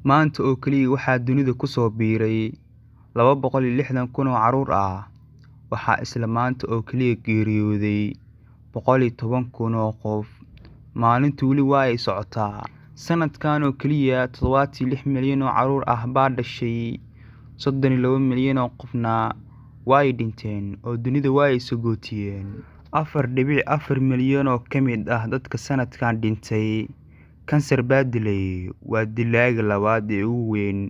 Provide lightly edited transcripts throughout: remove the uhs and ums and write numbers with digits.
Maanta oo keliya waxaa dunida ku soo biiray 260,000 oo carruur ah. Waxaa isla maanta oo keliya geeriyooday 110,000 oo qof. Maalintu weli waa ay socotaa. Sanadkan oo keliya 76 milyan oo carruur ah baa dhashay, 32 milyan oo qofna waa ay dhinteen oo dunida waa ay sagootiyeen. 4.4 milyan oo ka mid ah dadka sanadkan dhintay kansar baa dilay, waa dilaaga labaad ee ugu weyn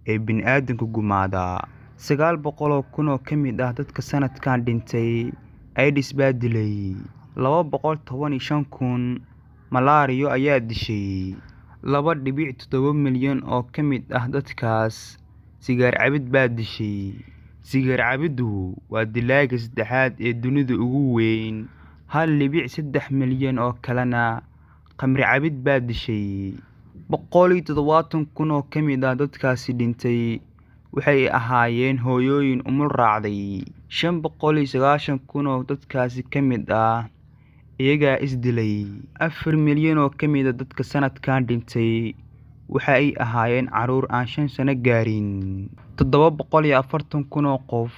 ee bini'aadamka gumaada. 900,000 oo ka mid ah dadka sanadkan dhintay AIDS baa dilay. 215,000 malaariyo ayaa dishay. 2.7 milyan oo ka mid ah dadkaas sigaar cabid baa dishay. Sigaar cabiddu waa dilaaga saddexaad ee dunida ugu weyn. 1.3 milyan oo kalena khamri cabid baa dishay. 170,000 oo ka mid ah dadkaasi dhintay waxay ahaayeen hooyooyin umul raacday. 590,000 oo dadkaasi ka mid ah iyagaa is dilay. 4 milyan oo ka mid ah dadka sanadkan dhintay waxa ay ahaayeen carruur aan 5 sano gaarin. 740,000 oo qof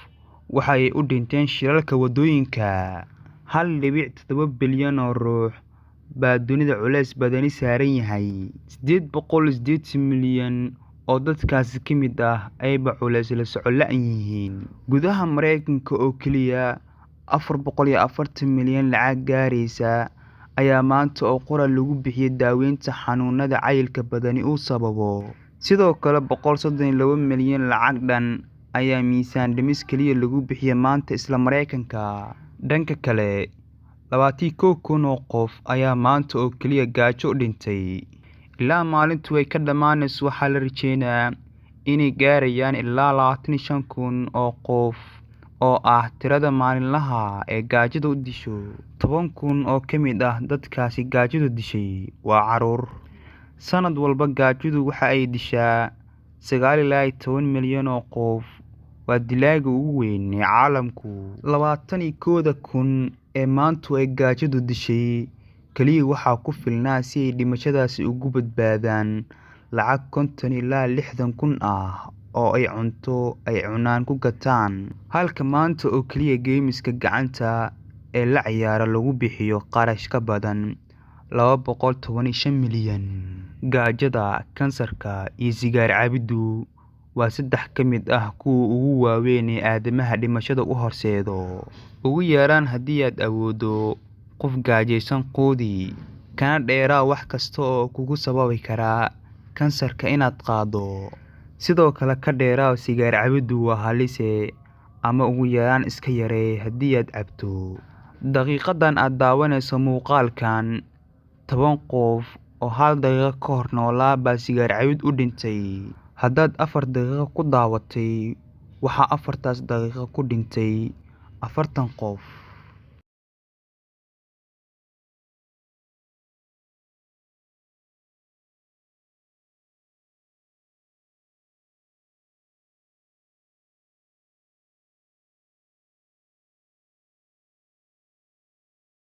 waxa ay u dhinteen shilalka waddooyinka. 1.7 bilyan oo ruux baa dunida culays badani saaran yahay. 880 milyan oo dadkaasi ka mid ah ayba culays la socon la'aan yihiin. Gudaha Mareykanka oo keliya 440 milyan lacag gaaraysa ayaa maanta oo qura lagu bixiyay daaweynta xanuunada cayilka badani uu sababo. Sidoo kale 132 milyan lacag dhan ayaa miisaan dhimis kaliya lagu bixiyay maanta isla Mareykanka. Dhanka kale, 21,000 oo qof ayaa maanta oo keliya gaajo u dhintay. Ilaa maalintu ay ka dhammaanayso waxaa la rajeynayaa inay gaarayaan ilaa 25,000 oo qof oo ah tirada maalinlaha ee gaajada u disho. 10,000 oo ka mid ah dadkaasi gaajadu dishay waa carruur. Sanad walba gaajadu waxa ay dishaa 9 ilaa 10 milyan oo qof. Waa dilaaga ugu weyn ee caalamku. 21,000 ee maantu ay gaajadu dishay kaliya waxaa ku filnaa si ay dhimashadaasi uga badbaadaan lacag 50 ilaa 60 kun ah oo ay cunto ay cunaan ku gataan. Halka maanta oo keliya geemiska gacanta ee la ciyaaro lagu bixiyo qarash ka badan 215 milyan. Gaajada, kansarka, iyo sigaar cabiddu waa saddex ka mid ah kuwa ugu waaweyn ee aadamaha dhimashada u horseedo. Ugu yaraan haddii aad awooddo, qof gaajaysan quudi, kana dheeraa wax kasta oo kugu sababi kara kansarka inaad qaaddo. Sidoo kale ka dheeraaw sigaar cabiddu waa halise ama ugu yaraan iska yaree haddii aad cabto. Daqiiqadan aad daawanayso muuqaalkan, 10 qof oo hal daqiiqo ka hor noolaa baa sigaar cabid u dhintay. Haddaad 4 daqiiqo ku daawatay, waxaa afartaas daqiiqo ku dhintay 40 qof.